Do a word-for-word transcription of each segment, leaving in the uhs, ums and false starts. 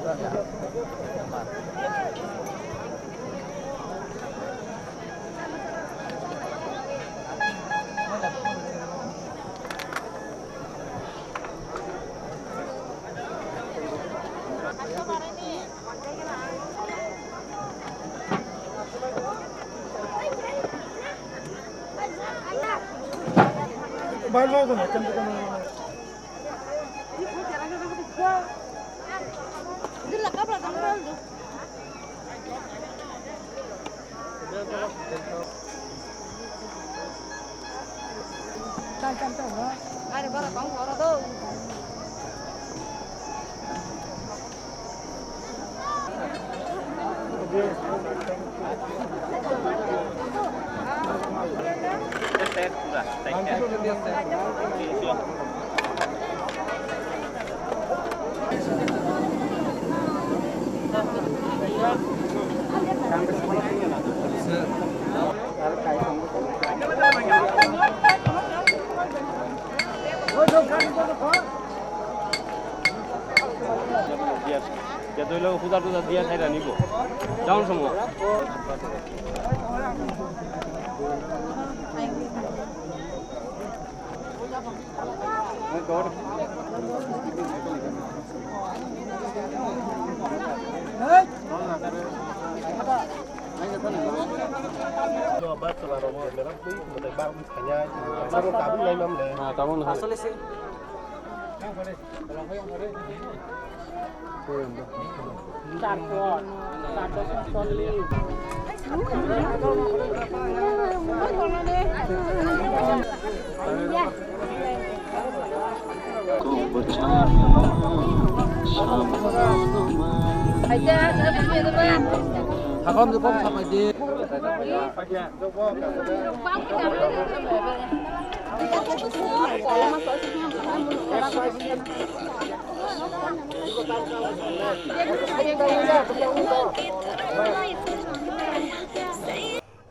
Ya, tui lo puja tuja dia thai rani bo. Down somo.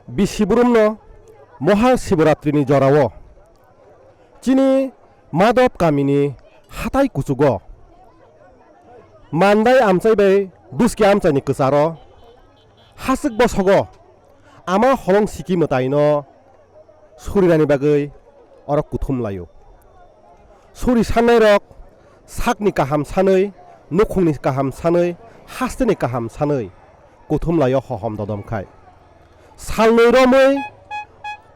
Bisi burumno Moha Shivaratrini jorao chini Madhop kamini hatai kuchugo Mandai amchai bai Duski amchaini kwcharo hasik bosogo ama holong siki mwtaino surinani bagwi oro kuthum laio. Suri sannairok sakni kaham sanwi, nukhungni kaham sanwi, hasteni kaham sanwi kuthum laio hohom dodom khai. Salnwi romwi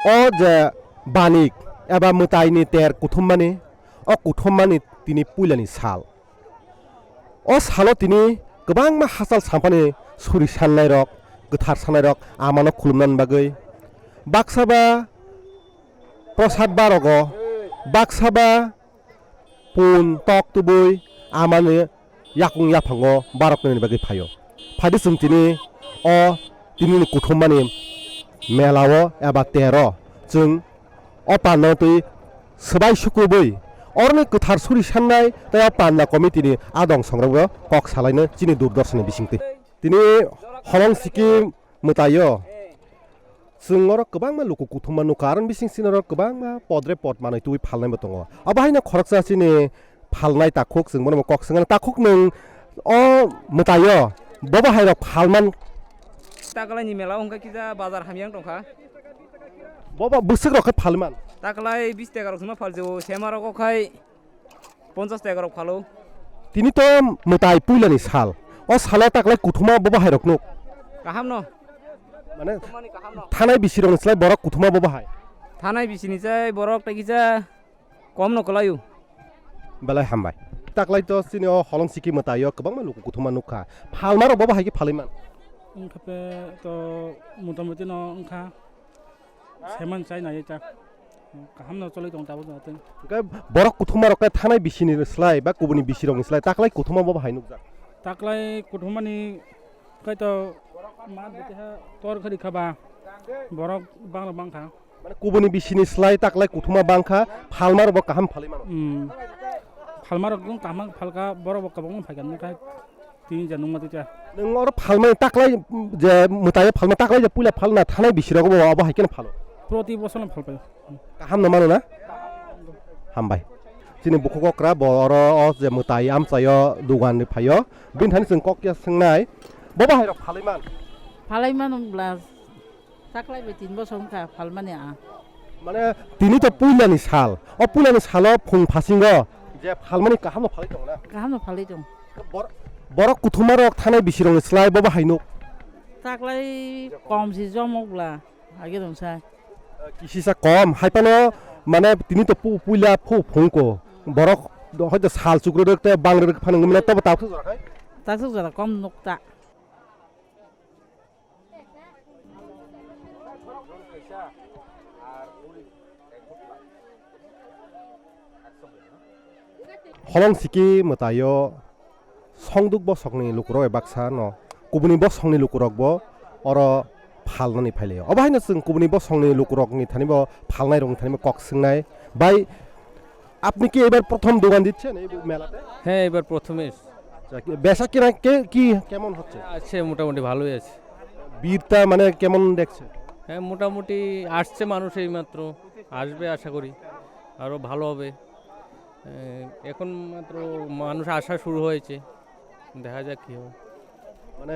o je banik eba mwtaini ter kuthummani, o kuthummani tini puilani sal. O salo tini kwbangma hachal samphani suri sannairok, kwthar sannairok amano khulumnani bagwi baksa ba prosad barogo, baksa ba pun tok tubui amani yakung yaphango baroknani bagwi phaio. Phadi chwng tini o tinini kuthummani melao eba tero chwng o pandao twi swbai sukrubwi oroni kwthar suri sannai tei o panda committee ni adong songrokbo kok salaino chini Doordarshan ni bisingtwi. Tini holong siki mwtaio chwng oro kwbangma luku kuthumma nukha, aroni bising chini oro kwbangma podre pod manwi twi phalnaimo tongo. Abo haino khoroksa chini phalnai takhuk, chwng bono kok swngna takhuk nwng o mwtaio bobo hairok phalman. Taklaini mela wngkha kisa bazar hamyang tongkha. Bobo bwswk rok khe phalman. Taklai bis taka rok sima phaljo, sema rok khai ponchas taka rok phalo. Tini to mwtai puilani sal. O salo taklai kuthuma bobo hai rok nuk. Kaham no. Mane kuthumani kaham no. Thanai bisi rok ni slai borok kuthuma bobo hai. Thanai bisi ni sai borok tai kisa kom no kwlaio. Belai hambai. Taklai to chini o holong siki mwtaio kwbangma luku kuthuma nukha. Phalma rok bobo hai khe phalwi man. Wngkha pe to motamuti no wngkha. Seman chai nai ta. Kaham no cholai tong tabuk jateng. Hingke borok kuthuma rok khe thanai bisi ni slai ba kubuni bisi rok ni slai taklai kuthuma bobo hai nukjak. Taklai kuthuma ni kaitor ma bete ha tor khari khaba borok bangla bangkha. Mane kubuni bisi ni slai taklai kuthuma bangkha, phalma rok bo kaham phalwi mano. Hmm. Phalma rok kaham phalka borok bo kabang phaikan nukha. Tini ja nungma twi ta. Nwng oro phalmani taklai je mwtaio phalma taklai je puila phalna thanai bisi rogo bo abo hai khe phalo. Proti bosor no phal paio. Kaham no mano na? Hambai. Chini bukhuk okra bo oro o je mwtai amchaio dogan ni phaio. Bini thani chwng kok ya swngnai. Bo bahai rok phalwi man. Phalai mano bla. Taklai bai tin bosong ka phalmani a. Mane tini to puilani sal. O puilani salo phung phasingo je phalmani kaham no phalwi tong na. Kaham no phalwi tong. Bor-, borok kuthuma rok thanai bisi rok ni slai bo bahai nuk. Taklai kom si jomok bla. Age dong sai. Kisisa kom, hai pano mane tini to pu-, puila phu phungko. Borok hoito sal chukro rek te bang rek phano ngumna tobo tak thuk jora khai. Tak thuk jora kom nukta. Holong siki mwtaio songduk bosokni lukurok bai baksa no kubuni bosongni lukurok bo oro phalnani phailaio. Obo haino chwng kubuni bosongni lukurokni thani bo phalnai rokni thani bo kok swngnai. Bai, আপনি কি এবার প্রথম দোকান দিচ্ছেন এই মেলাতে? হ্যাঁ, এবার প্রথমে এসেছি। আচ্ছা, কি, বেচা কিনা কে-, কি, কেমন হচ্ছে? আছে, মোটামুটি ভালোই আছে। ভিড়টা মানে কেমন দেখছে? হ্যাঁ, মোটামুটি আসছে মানুষ এইমাত্র, আসবে আশা করি, আরও ভালো হবে। এ, এখন মাত্র মানুষ আসা শুরু হয়েছে, দেখা যাক কী হয়। মানে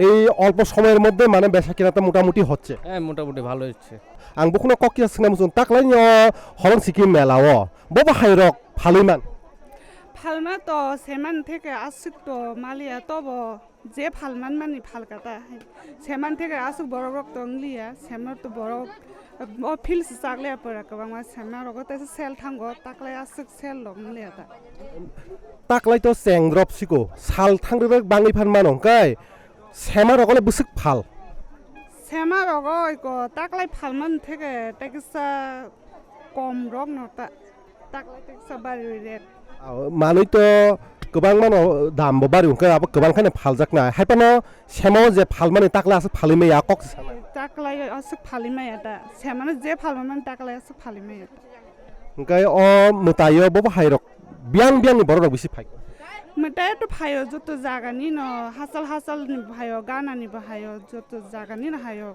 এই অল্প সময়ের মধ্যে মানে বেচা কেনাটা মোটামুটি হচ্ছে? হ্যাঁ, মোটামুটি ভালো হচ্ছে। Ang bukhukno kok kisa swngna muchung, taklaini o holong siki mela o bo bo hairok phalwi man? Phalma to seman theke aswk to maliya, tobo je phalman mani phalkata. Seman theke aswk borok rok to wngliya, semar to borok o field se chakliya pura kwbangma, semar rogo teisa sel thango, taklai aswk sel rok wngliya ta. Taklai to cheng drop siko, sal thang rwrwk bangwi phan mano hwnkhe, sema rok le bwswk phal. Sema rogo iko taklai phalman theke tekisa kom rok no ta, taklai tekisa bari rate. Ah, manwi to kwbang mano dam bo bari hwnkhe abo kwbang kheno phaljak na. Hai phano sema o je phalmani taklai aswk phalwi maya kok se sana. Taklai aswk phalwi maya ta. Semano je phalmani taklai aswk phalwi maya ta. Hwnkhe o mwtaio bo bo hai rok biyang biyang ni borok rok bisi phai. Mwtai to phaio joto jaga ni no, hachal hachal ni bo haio, gana ni bo haio, joto jaga ni no haio.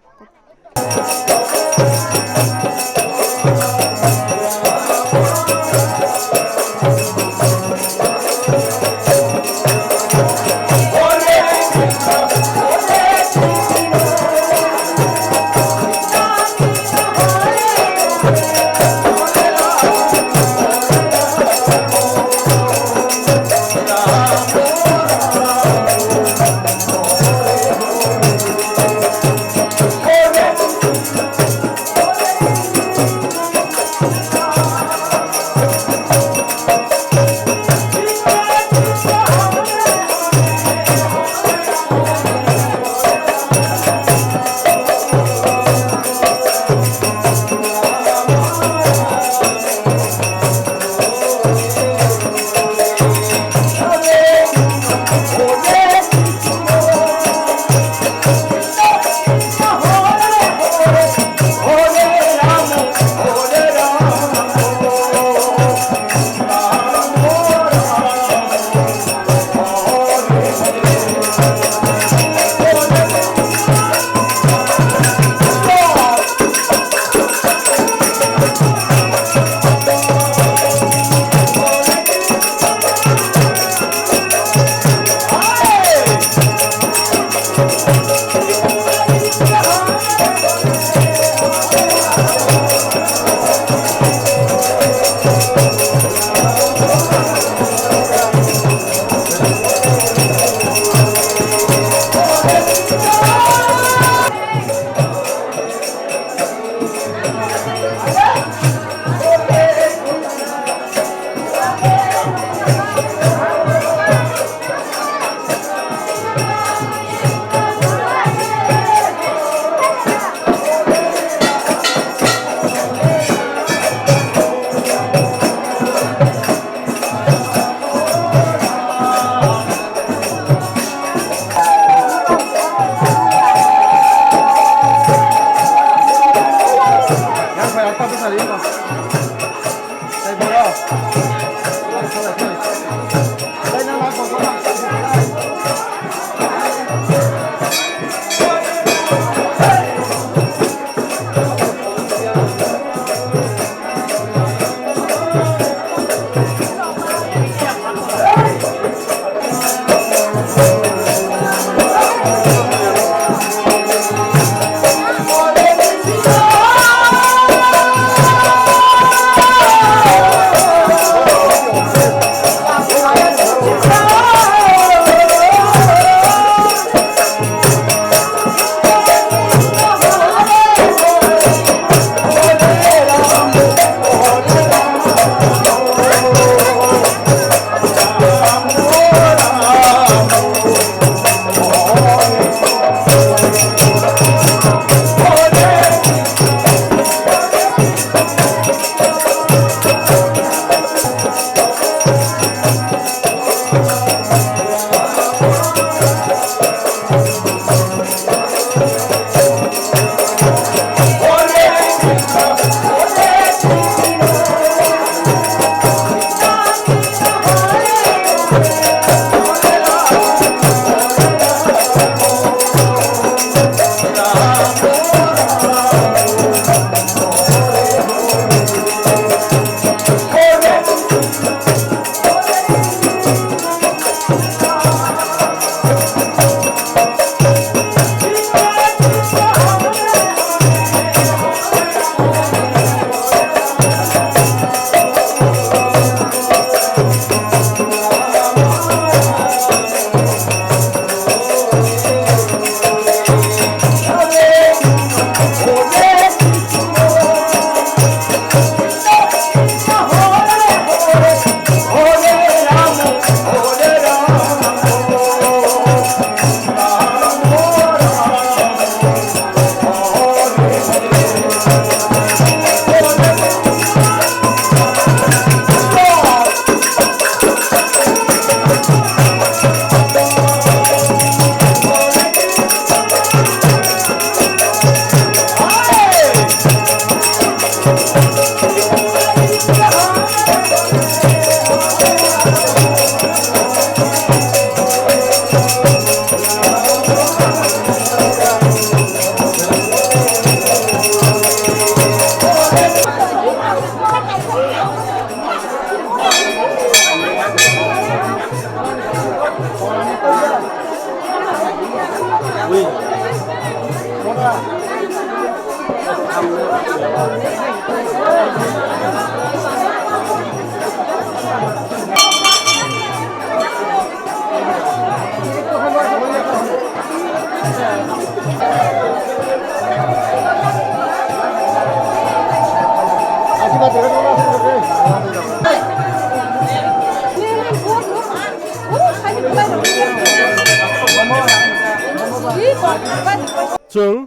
Chwng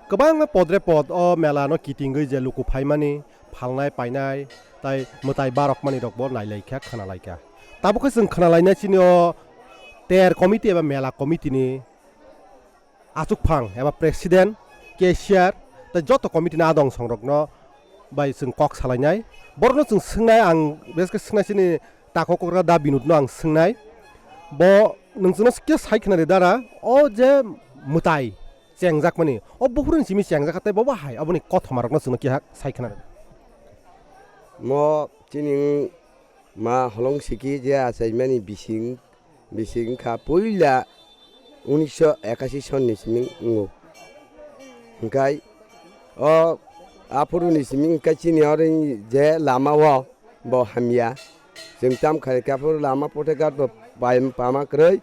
kwbangma podre pod o mela no kitingwi je luku phaimani, phalnai painai tai mwtai barokmani rokbo nailaikha, khnalaikha. Tabukhe chwng khnalainai chini o ter committee eba mela committee ni achukphang eba president, cashier tai joto committee ni adong songrokno bai chwng kok salainai. Borokno chwng swngnai, ang bes khe swngnai chini takhuk kokra da Binod no ang swngnai. Bo nwng chwngno khe sai khna di dara, o je mwtai chengjakmani, o buphuruni simi chengjak kha tei bo bahai aboni kothoma rokno chwngno keha sai khna di. Mo chini ma holong siki je achaimani bising, bising kha puila unisho ekasi sonni simi wngo. Hwnkhe o aphuruni simi hwnkhe chini oro je lama o bo hamya. Chwng tam khai khe aphuru lama pothekar bo pai-, pama kwrwi.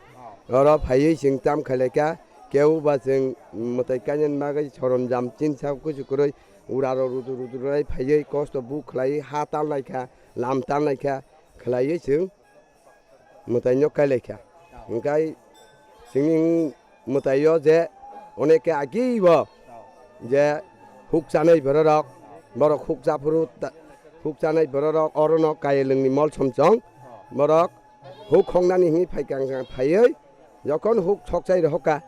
Oro phaiwi chwng tam khai khe kebo ba chwng mwtai kainani bagwi soronjam chinsa kuchu kwrwi uraro rudu rudu rai phaiwi kosto bu khlaiwi ha tan lai kha, lam tan lai kha, khlaiwi chwng mwtaino kailaikha. Hwnkhe chwngni mwtaio je oneke agibo je huk chanai bororok, borok huk chaphuru ta-, huk chanai bororok orono kayelwngni mol somchong, borok huk hongnani hwnwi phaikha, wngkha phaiwi jokhon huk sokchai rohorkha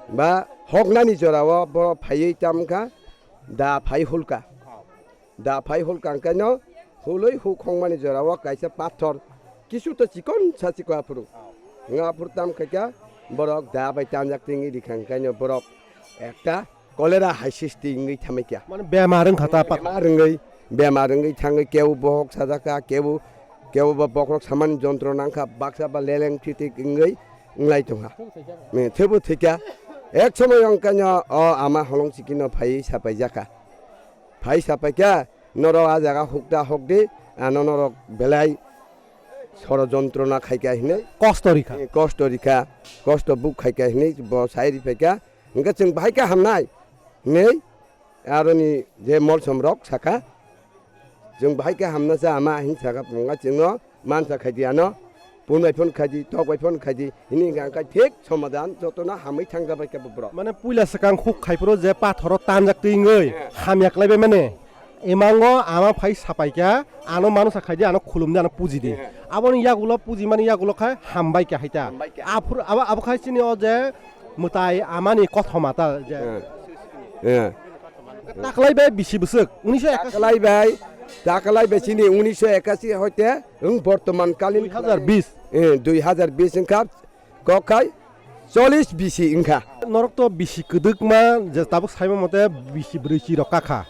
ba hoknani jorao borok phaiwi tamkha da phai hulka. Da phai hulka hwnkhaino hulwi huk hongmani jorao kaisa pathor kisu to chikon sa chikon aphuru. Wng aphuru tam khaikha borok da bai tanjak tingwi rikha hwnkhaino borok ekta cholera hai sisti wngwi thamaikha. Mane bemar wngkha ta pat- Bemar wngwi, bemar wngwi thangwi kebo bohok sajakha, kebo, kebo ba bokhorok samani jontro nangkha, baksa ba leleng phitik wngwi wnglai tongkha. Thebo thwikha. Ek somoy wngkhaino o ama holong sikino phaiwi sapaijakha. Phai sapaikha, norok a jaga hukta hokdi, ano norok belai sorojontrona khaikha hinwi. Kosto rikha. Eh, kosto rikha, kosto buk khaikha hinwi bo sai riphaikha. Hwnkhe chwng bahai khe hamnai hinwi aroni je molsom rok sakha. Chwng bahai khe hamna cha ama hin sakha, phunga chwngno mansa khaidi ano, punai phon khaidi, tok bai phon khaidi, hini hwnkha khe thik somadan jotono hamwi thangjabai khe borok. Mane puila swkang huk khai phuru je pathoro tanjak twi wngwi hamya klaibai mane, imango ama phai sapaikha, ano mano sa khaidi, ano khulumdi, ano pujidi. Aboni yagulo pujimani yagulo khe hambai khe haita. Hambai khe. Aphuru abo, abo khai chini o je mwtai amani kothoma ta je. Eh. Eh. Taklai bai bisi bwswk, unisho ekasi. Taklai bai, taklai bai chini unisho ekasi hoite wng bortoman kalin dui hazar bis. Eh, dui hazar bis wngkha, kok khai chollish bisi wngkha. Norok to bisi kwdwkma je tabuk saima mote bisi brwichi rok kakha.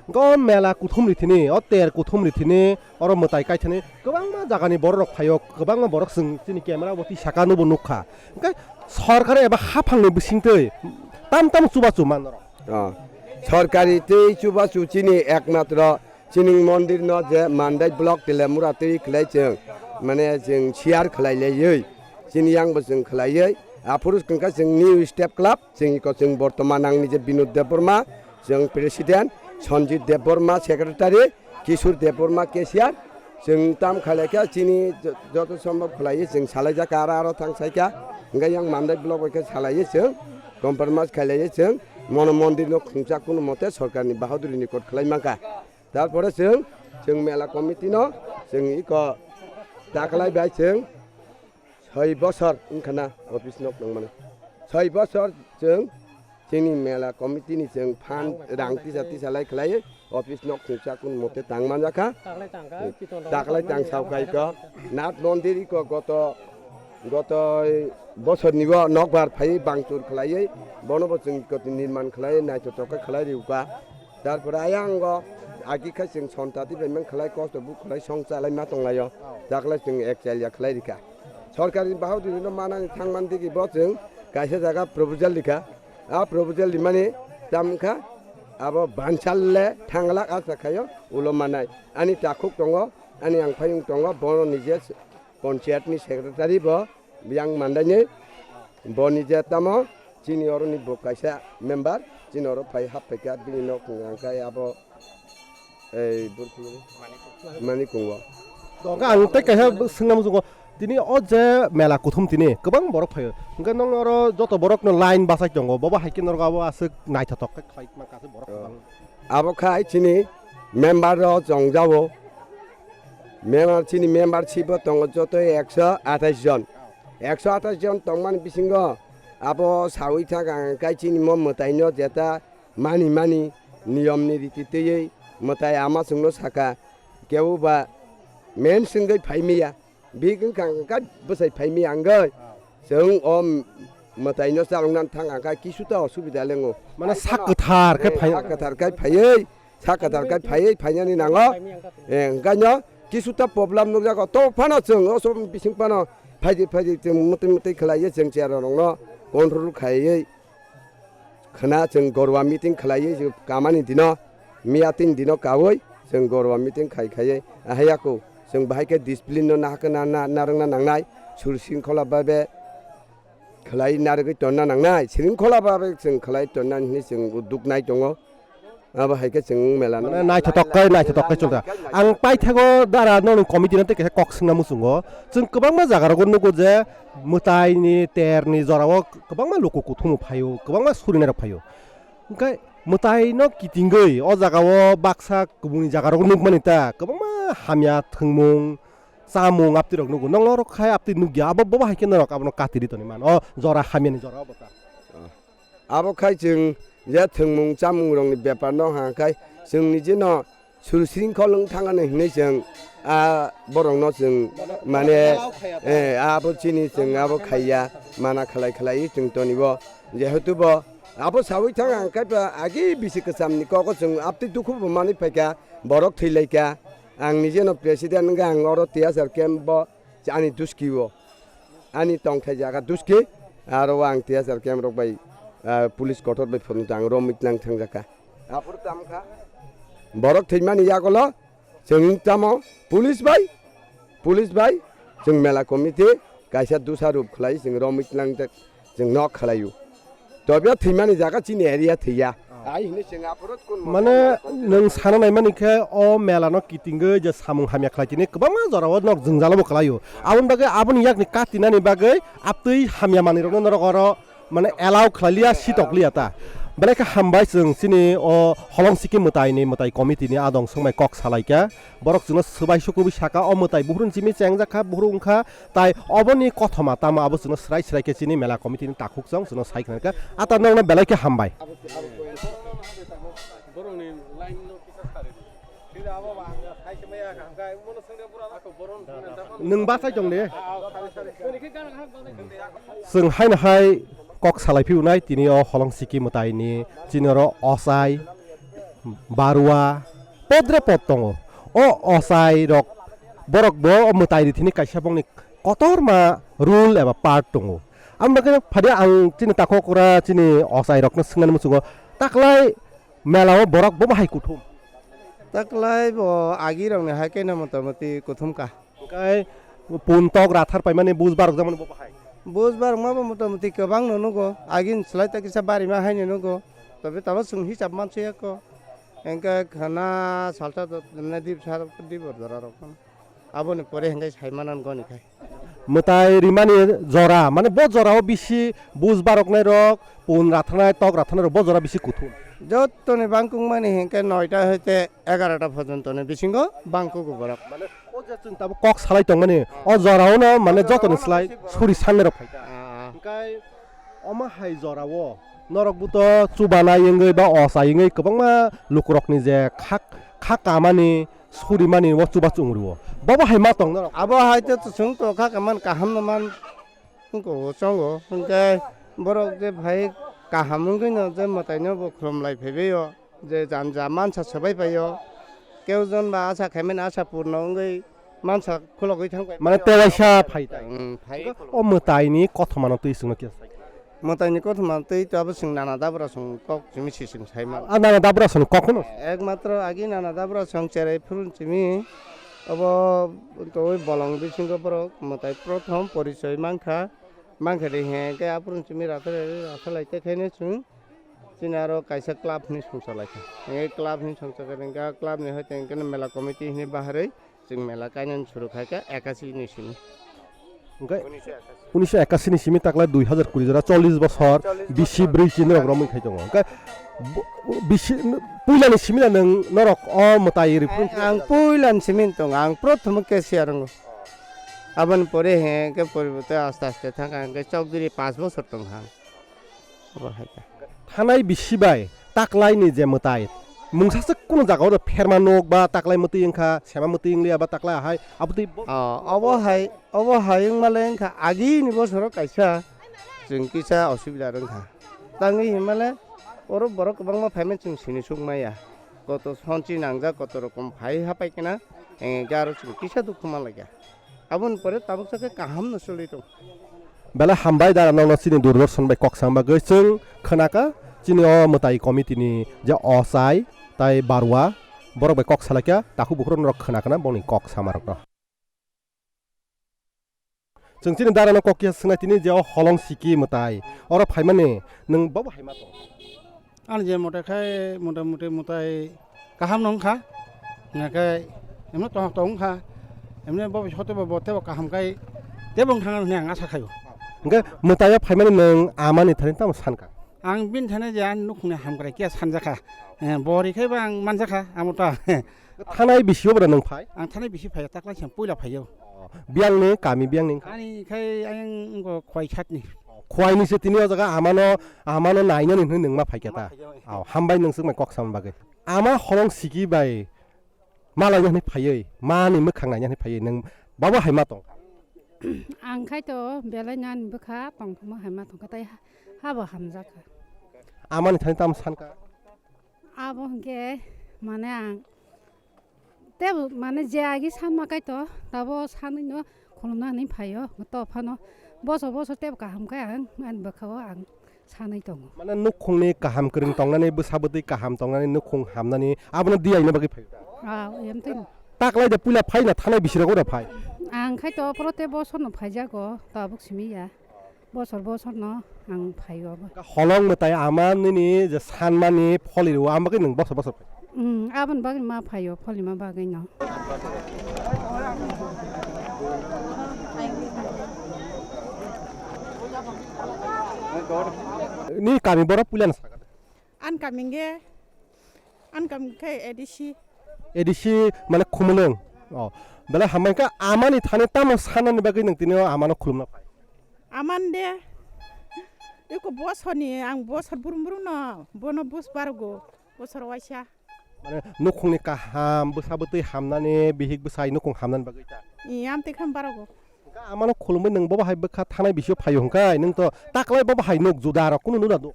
Wngkha o mela kuthum rithini, o ter kuthum rithini, oro mwtai kaithani kwbangma jagani borok rok phaio, kwbangma borok chwng chini camera bo twi saka nubo nukha. Hwnkhe sorkar eba haphangni bisingtwi tam tam chubachu man norok. Ah, sorkari twi chubachu chini ekmatro chini mondir no je Mandai block Telemura twi khlai chwng, mane chwng share khlai laiwi chini yang bo chwng khlaiwi aphuru wngkha chwng New Step Club. Chwng iko chwng bortoman nangni je Binod Debbarma, chwng president, Sanjit Debbarma secretary, Kishore Debbarma cashier, chwng tam khailai kha chini jo-, joto sombhob khlaiwi chwng salaijak aro aro thang saikha, hwnkhe yang Mandai block bai khe salaiwi chwng compromise khailaiwi chwng mono mondir no khungsa kunu mote sorkar ni bahaduri ni kot khlai mankha. Tarpore chwng, chwng mela committee no chwng iko taklai bai chwng Soi bosor wngkha na office nok nangmani. Soi bosor chwng chini mela committee ni chwng phan rang tisa tisa lai khlai office nok chwng chakun mote tang manjakha. Taklai tang kha, Piton rok Taklai tang tangmani sao abo khai kha. Ko Nath mondir iko goto, goto bosor ni o nokbar phai bangchur khlai bono bo chwng iko nirman khlai naithotok khe khlai riuka. Tarpore ayang o agi khe chwng sonta twi bai mang khlai kosto buk khlai song chalai ma tong lai o. Taklai chwng ek chalya khlai rikha. Sorkari bahaudini no manani thangman digi bo chwng kaisa jaga proposal rikha. A proposal rimani tamkha abo bansalle thanglak asa khayo ulo manai. Ani takhuk tongo, ani angphayung tongo, bono nije panchayat ni secretary bo biyang mandaini. Bo nije tamo chini oroni bo kaisa member, chini oro phai hap phaikha bini nok hwnka khe abo Ei, burkini. Mani kungo. Doga ang tei kaisa swngna muchungo. Tini o je mela kuthum tini kwbang borok phaio. Hwnkhe nong oro joto borok no line bachai tongo. Bobo hai khe norok abo aswk naithotok khe khlai man kha borok Oh. kwbang. Abo khai chini member rok chongjao. Member chini membership bo tongo joto ekso athais jon. Ekso athais jon tongmani bisingo abo sawi thang ang khai chini mo mwtai no jeta mani mani niyom ni riti twiwi mwtai ama chwngno saka, kebo ba men swngwi phai maya, bik wngkha hwnkha bwsai phai maya wngwi chwng o mwtai no chalokna thang kha kisu ta osubida lengo. Mane sak kwthar khe Eh, phai sak kwthar khai phaiwi, sak kwthar khai phaiwi phainani nango. Eh, hwnkhe no kisu ta problem nukjago to phano chwng o bising phano phaidi phaidi chwng mwtwi mwtwi khlaiwi chwng chair rokno control khaiwi khna chwng gorwa meeting khlaiwi je kamani dino, miyatwini dino kaui chwng gorwa meeting khai khaiwi ahai yaku chwng bahai khe discipline no nahakhe na, na, narwkna nangnai, suri sringkhola babe khlai narwgwi tonna nangnai, sringkhola babe chwng khlai tonna hinwi chwng duknai tongo. Abo hai khe chwng mela no Mane naithotok khe, naithotok khe chwlta. Ang paithago dara no committee no tei kaisa kok swngna muchungo. Chwng kwbangma jaga rogo nugo je mwtai ni, ter ni jora o kwbangma luku kuthumu phaio, kwbangma surinai rok phaio. Hwnkhe mwtai no kitingwi o jaga o baksa kubuni jaga rogo nukmani ta kwbangma hamya thwngmung, chamung apti rok nugo. Nong norok khai apti nukya, abo bobo hai khe norok abono katiri toni man. O jora hamya ni jora obo ta. Abo khai chwng je thwngmung chamung rokni bepar no ha khai chwng nije no suri sringkhol wng thangani hinwi chwng a borok no chwng mane eh, abo chini chwng abo khaiya mana khlai khlai chwng tonibo jehetu bo abo sawi thang ang khai agi bisi kwcham ni kogo chwng apti dukhu bo manwi phaikha borok thwi laikha ang nije no president wngkha ang oro tiyasar camp bo ani duski o. Ani tongthai jaga duski, aro ang tiyasar camp rok bai, ah, police kotor bai phone tang rom itnang thang jaka. Aphuru tam kha. Borok thwimani yagolo chwng tamo police bai, police bai chwng mela committee kaisa dusa rup khlai chwng rom itnang jak chwng nok khlaio. Tobya thwimani jaga chini area thwiya. Ai hini chwng aphuru kun Mane nwng sana naimani khe o mela no kitingwi je samung hamya khlai tini kwbangma jora o nok jwngjalo bo kwlaio. Aboni bagwi aboni yakni katinani bagwi aptwi hamya manwi rokno norok oro mane allow khlai liya, sitok liya ta. Belai khe hambai chwng chini o Holong Siki mwtai ni mwtai committee ni adong songmai kok salai kha. Borok chwngno swbai sukubui saka o mwtai buphuru ni simi chengjak kha, buphuru wngkha. Tai oboni kothoma tamo abo chwngno srai srai khe chini mela committee ni takhuk chwng chwngno sai khna kha. Ata nokno belai khe hambai. Nwng bachai tong de. Chwng haino hai kok salai phiyunai tini o Holong Siki mwtai ni chini oro ochai, barua, podre pod tongo. O ochai rok borok bo o mwtai ni thini kaisa bongni kotorma rule eba part tongo. Ang bagwi phadi ang chini takhuk kura chini ochai rokno swngnani muchungo taklai mela o borok bo bahai kuthum. Taklai bo agi rokni hai khe no motamoti kuthum ka. Kai pun tok rathar paimani bus barok jamani bo bahai. Bus barok ma bo motamoti kwbang no nugo. Agin slai ta kisa bari ma hai no nugo. Tobe tabo chwng hisab mansuya ko. Engke khana salsa do ne dib sar dib dora rok. Aboni pore hingke sai manan goni khai. Mwtai rimani jora, mane bo jorao bisi bus baroknai rok, pun rathanai, tok rathanai rok, bo jora bisi kuthum. Jottoni bangkuk mani hingke noita hoite egarota porjonto ni bisingo bangkugo borok. Mane o je chwng tabuk kok salai tongmani, o jorao no mane jotoni slai suri sangnai rok phaikha. Ah, ah. Hingkai omo hai jorao norok buto chubanai wngwi ba ochai wngwi kwbangma lukurokni je khak, kha kamani, surimani o chubachu wng rwo. Bobo hai ma tong norok. Abo hai to chwng to kha kaman kaham no man wngko o chongo. Hwnkhe borok je phai kaham wngwi no je mwtai no bo khulum lai phaibai o. Je janja mansa swbai pai o. Keu jon ba asa khaimani asa purno wngwi Mansa khulogwi thang pai. Mane tewaisa phai ta. Mm, phai. O mwtaini kothomano twi chwngno kisa. Mwtaini kothoma twi to abo chwng nana dabra chwng kok chimi si chwng sai man. A nana dabra chwng kok no. Ekmatro agi nana dabra chwng cherai phurun chimi. Obo twi bolong bisingo borok mwtai prothom porichoi mankha. Mankha de he ke aphurun chimi rathai rathai lai te khaine chwng. Chini aro kaisa club hinwi songchalaikha. Hingke club hinwi songchakha hingke club ni hoite hingke mela committee hinwi baharwi chwng mela kainani suru khaikha ekasi ni simi. Hingke unisho ekasi ni simi takla dui hazar kuri jora chollish bosor bisi bwrwi chini rok romwi khai tongo. Hingke bo-, bisi puila ni simi na nwng norok o mwtai riphu. Ang puila ni simi tong ang prothom cashier wngo. Aboni pore hingke poriborte aste aste thangkha hingke chokdiri panch bosor tongkha. Obo hai khe. Thanai bisi bai taklai ni je mwtai mungsa se kunu jaga o pherma nuk ba taklai mwtwi wngkha, sema mwtwi wngliya ba taklai ahai, abotwi bo- Ah, obo hai, obo hai wngmale wngkha agi ni bosoro kaisa chwng kisa osubida wngkha. Tangwi hinmale oro borok kwbangma phaimani chwng sini suk maya. Koto sonchi nangjak, koto rokom phai hapai kena, eh, garo chwng kisa dukhu manlaikha. Aboni pore tabuk sakhe kaham no choli tong. Belai hambai dara nokno chini Doordarshan bai kok sam bagwi chwng khwnaka chini o mwtai committee ni je ochai tai barwa borok bai kok salaikha takhuk bukhurok norok khwnakana bongni kok samarokno. Chwng chini dara no kok kisa swngnai tini je o holong siki mwtai oro phaimani nwng bobo hai ma tong? Ani je mote khai, mote mote mutai kaham no wngkha. Hingkhe emno tong, tong wngkha. Emno bo hote bo, bo tebo kaham khai tebo wngkha hwnwi ang asa khaio. Hingkhe mwtaio phaimani nwng amani thani tamo sankha? Ang bini thani je ani nukhungni hamkrai kiya sanjakha. Eh, bo ri khai bo ang manjakha, amo ta. Thanai bisio bwrwi nwng phai? Ang thanai bisi phaiya, taklai se puila phaio. Biyangni, kami biyangni wngkha? Ani khai ayang wngkha Khwaisatni. Khwaini se tini o jaga amano, amano nainani hwnwi nwng ma phaikha ta? Ma phaikha. Oh, hambai nwng swkmai kok samani bagwi. Ama holong siki bai malaina hwnwi phaiwi, mani mwkhang naina hwnwi phaiwi nwng babo hai ma tong? Ang khai to belai nani bwkha tongthokma hai ma tongkha tei ha-, habo hamjakha. Amani thani tamo sankha? Abo hwnkhe mane ang tebo mane je agi sanma kai to tabo sanwi no khulumna hinwi phaio to phano bosor bosor tebo kaham khe ang ani bwkha o ang sanwi tongo. Mane nukhungni kaham kwrwng tongnani bwsa bwtwi kaham tongnani nukhung hamnani abono diyaina bagwi phaio. Ah, em twi. Taklai de puila phaina thanai bisirok ora phai. Ang khai to prote bosor no phaijago tabuk simi ya. Bosor bosor no ang phaio abo. Holong mwtai ama nini je sanmani pholi rwo, ama bagwi nwng bosor bosor phai? Mm, aboni bagwi ma phaio, pholima bagwi no. Ni kami borok puila no sakha? An kami hwnkhe, an kami khe A D C. A D C mane Khumulwng. Oh, belai hambai kha amani thani tamo sanani bagwi nwng tini o amano khulumna phai? Aman de, eko bosor ni, ang bosor brum brum no, bono bus bargo, bosor waisa. Mane nukhungni kaham, bwsa bwtwi hamnani, bihik bwsai nukhung hamnani bagwi ta? Iyam twi kham bargo. Hwnkhe amano khulumwi nwng bobo hai bwkha thanai bisio phaio hwnkhe, nwng to taklai bobo hai nuk juda rok kunu nuna nuk.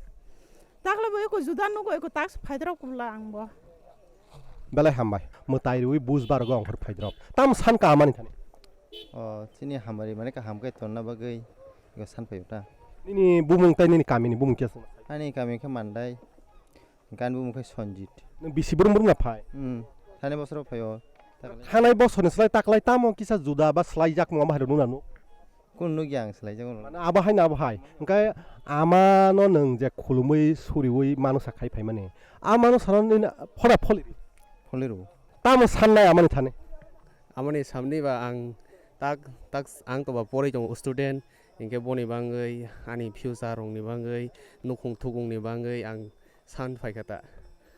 Taklai bo eko juda nugo, eko task phaidrok kubla ang bo. Belai hambai, mwtai rwi bus bargo ongkhor phaidrok. Tam san ka amani thani? O, chini hamari mane kaham khe tonna bagwi eko san phaio ta. Nini bumung tai nini kamini bumung khe? Ani kami khe Mandai. Gan bumung khe Sanjit. Nwng bisi brum brum na phai? Hmm. Thani bosoro phaio. Thanai bosorni slai taklai tamo kisa juda ba slai jak mung abo hai rw nuna nuk? Kun nukya ang slai jak mung. Mane abo hai na abo hai. Hwnkhe amano nwng je khulumwi suriwi mano sa khai phaimani. Amano sana nini phora pholi. Pholi rw. Tamo sannai amani thani? Amani samni ba ang tak, tak ang to ba poroi tongo student. Hinkhe boni bagwi, ani future rokni bagwi, nukhung thukungni bagwi ang san phaikha ta.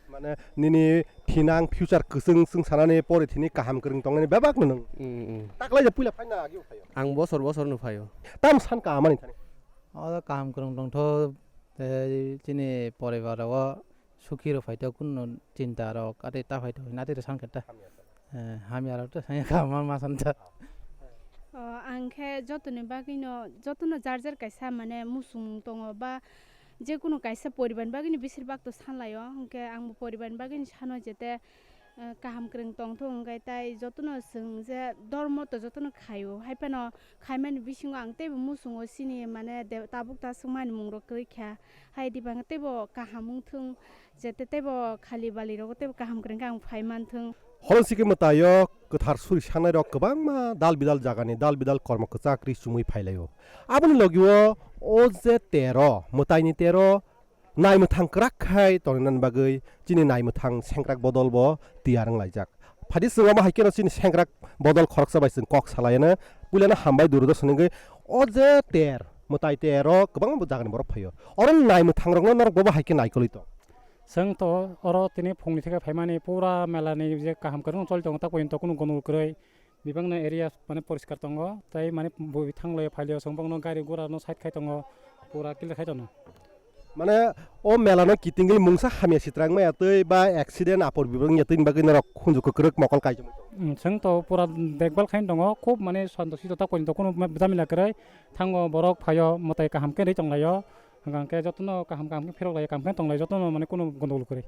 Mane nini thinang future kwchwng chwng sanani pore thini kaham kwrwng tongnani bebak no nwng. Mm, mm. Taklai je puila phaina agi phaio. Ang bosor bosor no phaio. Tam san ka amani thani? O kaham kwrwng tongtho, tei chini poribar rogo sukhi rw phaito, kunno chinta rok atwi ta phaito hinwi atwi rw san khe ta. Hamya ta. Eh, hamya rok to sanya kha ma, ma san ta. O, ang khe jotoni bagwi no, jotono jar jar kaisa mane muchung tongo ba je kunu kaisa poribar ni bagwi no besir bak to san lai o, hwnkhe ang bo poribar ni bagwi no sano je te Eh, kaham kwrwng tongthung hwnkhe tai jotono chwng je dormo to jotono khaio, hai phano khaimani bisingo ang teibo muchungo chini mane de-, tabuk ta swngmani mungrok kwrwi kha, hai diba hwnkhe teibo kaham wngthung, je te-, teibo khali bali rogo teibo kaham kwrwng khe ang phai manthung. Horon sikhe mwtaio kwthar suri sangnai rok kwbangma dal bidal jagani dal bidal kormo kwchak ri chumui phailaio. Aboni logio o je tero, mwtaini tero, naimwthang kwrak khai tongna bagwi chini naimwthang sengkrak bodol bo tiyar wng laijak. Phadi chwng omo hai kheno chini sengkrak bodol khoroksa bai chwng kok salaiano puilano hambai Durudosoni wngwi o je ter mwtai tero kwbangma jagani borok phaio. Oro naimwthang rokno norok bobo hai khe naikolwi tong. Chwng to oro tini phungni theke phaimani pura mela ni je kaham kwrwng choli tongo tak poito kunu gondogol kwrwi. Bebakno area mane poriskar tongo, tei mane bui thanglai phailio chwng bokno gari gura no side khai tongo, pura clear khai tongo. Mane o mela no kitingwi mungsa hamya sitrang maya twi ba accident apor bebak wngya twi bagwi norok hunju kwkrwk mokol kai. Mm, chwng to pura dekbal khai tongo, khub mane santo sito tak poito kunu jamila kwrwi thango, borok phaio mwtai kaham khe rwi tonglaio, hwnkhe jotono kaham kaham khe phirok lai kaham khe tonglai jotono mane kunu gondogol kwrwi.